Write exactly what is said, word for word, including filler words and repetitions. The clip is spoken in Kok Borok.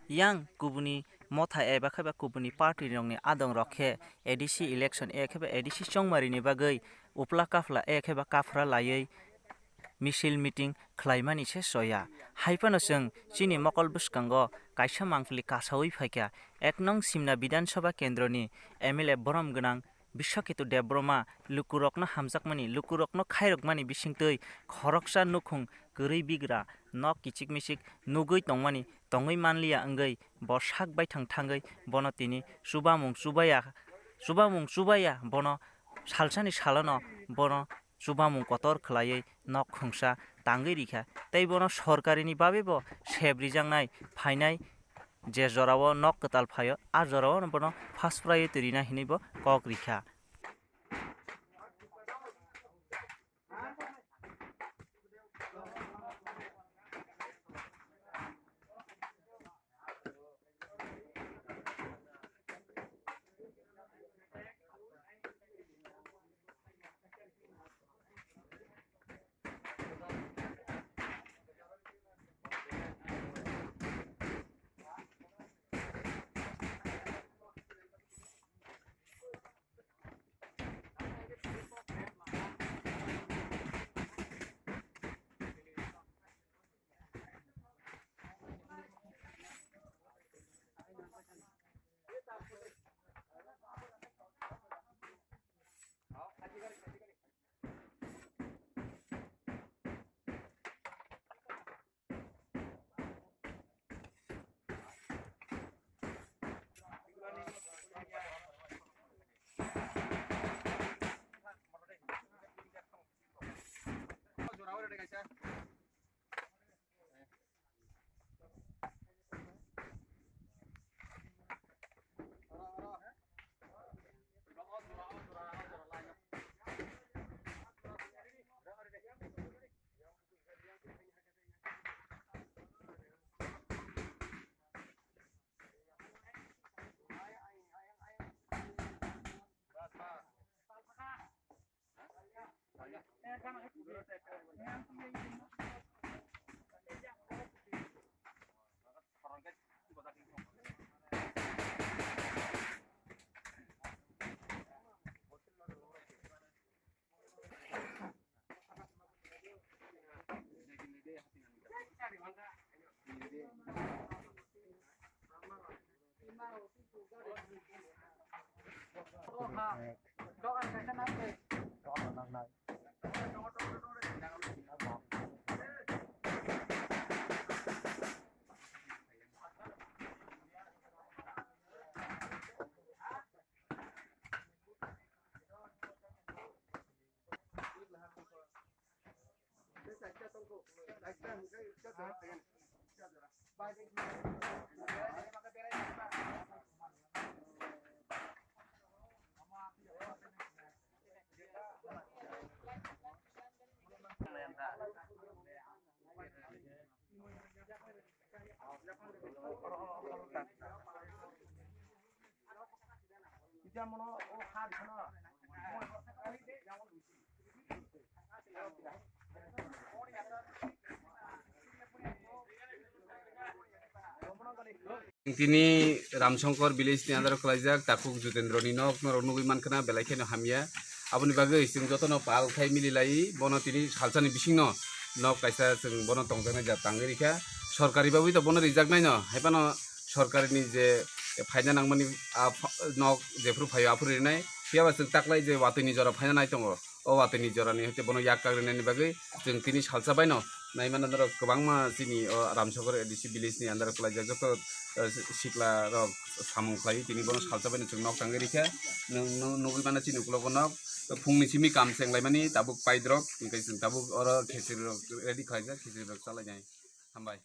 Yang kubuni motha eba khe ba kubuni party rokni adong rok khe A D C election eba khe ba A D C chongmari ni bagwi upla kaphla eba khe ba kaphra laiwi misil meeting khlaimani se choya. Hai phano chwng chini mokol bwskango kaisa mangpili kasaui phaikha. Ek nong Simna Bidhan Sabha kendroni M L A borom gwnang Biswaketu Debbarma lukurokno hamjakmani, lukurokno khairokmani bisingtwi khoroksa nukhung kwrwi bigra nok kichik michik nugwi tongmani, tongwi manliya wngwi bo sak baithang thangwi bono tini chubamung chubaya, chubamung chubaya bono salsani salono bono chubamung kotor khlaiwi nok khungsa tangwi rikha. Tei bono sorkarini bagwi bo sep rijaknai phainai je jorao nok kwtal phaio, a jorao bono first priority rina hinwi bo kok rikha. Tini Ramsongkor village ni under o khlaijak, takhuk Jutendro ni nok, norok nugwi mankha na, belai kheno hamya. Aboni bagwi chwng jotono pal khai mili lai, bono tini salsa ni bisingno nok kaisa chwng bono tongjaknai ja tangwi rikha. Sorkari bagwi to bono rijaknai no, hai phano sorkari ni je phaina nangmani, ah, pha-, nok jephuru phaio aphuru rinai. Phiya ba chwng taklai je watwi ni jora phaina nai tongo. O watwi ni jora ni hwnkhe bono yak kagrinani bagwi chwng tini salsa baino nai mano norok kwbangma chini o Ramsongkor A D C village ni under o kwlaijak joto, eh, sikla rok samung khlai tini bono salsa baino chwng nok tangwi rikha. Nwng, nwng nugwi mano chini ukulogo nok phungni simi kam chenglaimani tabuk paidrok hwnkhe chwng tabuk oro khesiri rok ready khlaijak, khesiri rok chalainai. Hambai.